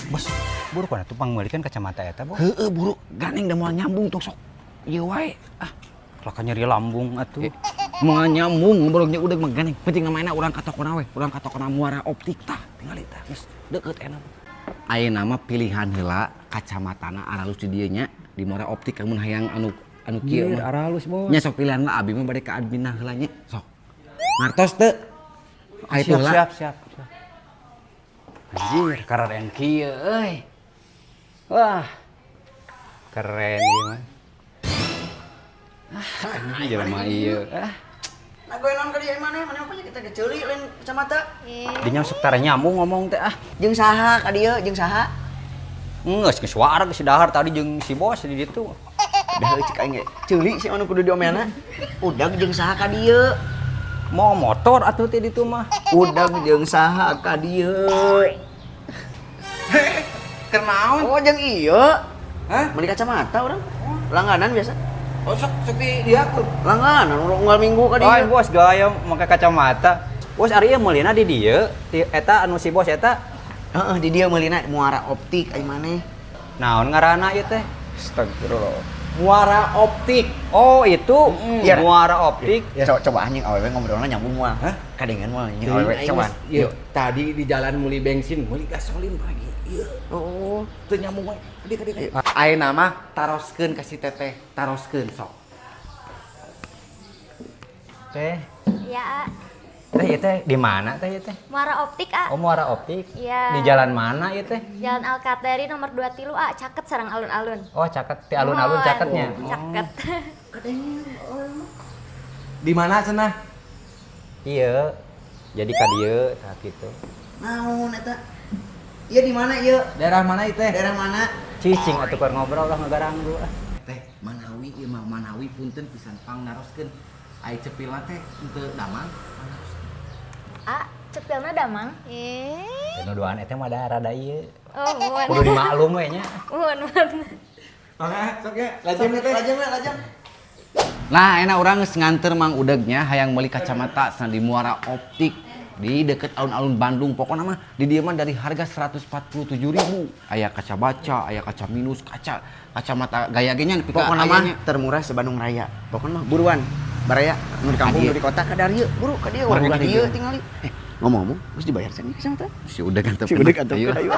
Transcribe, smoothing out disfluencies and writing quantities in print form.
Bos, buru kana tuh pangmeulikeun kacamata eta, Bos. Heeh, buru gandeng da moal nyambung tong sok. Ieu wae. Ah, Lah nyeri lambung atuh. Eh, moal nyambung ngobrolnya udah mah gandeng. Penting namanya urang ka tokona we, urang ka tokona Muara Optik tah. Tingali tah, geus deket enak. Ayeuna mah pilihan heula kacamatana aralus di dieu nya di Muara Optik lamun hayang anu anu kieu Ieu mah. Aralus, Bos. Nya sok pilihan lah, abi mah bade ka adminna heula nya. Sok. Ngartos teu? Aya Siap, heula. Siap, siap, siap. Anjir, keren kieu euy. Wah. Keren ieu mah. Ah, jelema ieu. Ah, Nah, gue naon ka dieu maneh? Maneh apa kita keceuli lain kacamata. Dinya sok tara nyambung ngomong teh ah. Jeung saha ka dieu? Jeung saha? Geus geus wareg, geus dahar tadi jeung si bos di ditu. Dah cek aing ge. Ceuli sih anu kudu diomelna. Udag jeung saha ka dieu? Mau motor atuh teh ditu mah. Udag jeung saha ka dieu? Keur naon? Oh, jeung ieu. Hah? Meuli kacamata urang. Langganan biasa. Oh, sok sok di dia aku. Langganan urang unggal minggu ka Oh, dieu. bos gaya make kacamata. Bos, ari ieu meulina di dieu, ti eta anu si bos eta? Heeh, di dieu meulina, Muara Optik ai maneh. Naon ngaranna ieu teh? Astagfirullah. Muara Optik. Oh, itu Iya. Muara Optik. Ya, coba, coba anjing awewe ngobrolna nyambung moal. Hah? Kadengean moal anjing awewe coba. Iya, tadi di jalan meuli bensin, meuli gasolin pagi. Iya. Oh, Teu nyambung wae. Adik adik. Ayeuna mah taroskeun ka si teteh, taroskeun sok. Teh, Ya, A. teh ieu teh di mana teh ieu teh? Muara Optik, A. Oh, Muara Optik. Iya. Di jalan mana ieu teh? Jalan Alkateri nomor 23, A. Caket sareng alun-alun. Oh, caket ti alun-alun Mohon. Caketnya. Caket. Di mana cenah? Iya. Jadi ka dieu tah kitu. Naon eta? Ieu di mana ieu? Daerah mana itu teh? Daerah mana? Cicing atuh keur ngobrol lah ngagaranggu ah. Teh, manawi ieu mah manawi punten pisan pang naroskeun. Ai cepilna teh henteu damang. A, cepilna damang. Eh. Teh nuduhan eta mah da rada ieu. Oh, muhun. Kudu dimaklum we nya. Muhun, muhun. Mangga, sok ya. Lajeng teh. Lajeng we, lajeng. Nah, enak urang geus nganter Mang Udegnya hayang meuli kacamata sana di Muara Optik di deket alun-alun Bandung. Pokoknya mah di dieu mah dari harga 147.000. Aya kaca baca, aya kaca minus, kaca kacamata gaya ge nya nepi ka Pokokna mah aya nya. Termurah se-Bandung Raya. Pokokna mah buruan. Baraya nu di kampung Ka dieu. nu di kota ka dieu, buru ka dieu, Buru urang ka di dieu dieu. Tingali. Eh, ngomong-ngomong, geus dibayar can ieu kacamata? Si Udeg antep. Si Udeg antep. Ayo. Ayo.